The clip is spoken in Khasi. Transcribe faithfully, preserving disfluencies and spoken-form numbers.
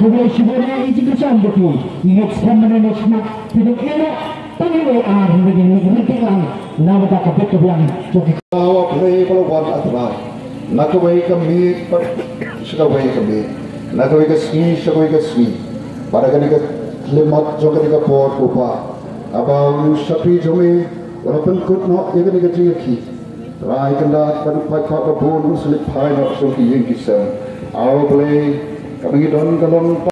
Khublei shibun ïa i jingkyrshan jong phi. Next time mynta next month phi dang ïa tang ïa ar hynrei ngi ryntih lang na bynta ka bit ka biang jong ki. Hawa phi ba la wan, A Trai, na kawei ka miet bad sha kawei ka miet, na kawei ka sngi sha kawei ka sngi, bad ha kane ka khyllipmat jong kane ka por, ko Pa, haba u shakri jong me u la pynkut noh ïa kane ka jingïakhih. Trai, kynda ban paidbah ba bun un sa leit phai noh sha ki ïing ki sem. A Blei, kaba ngi don ka long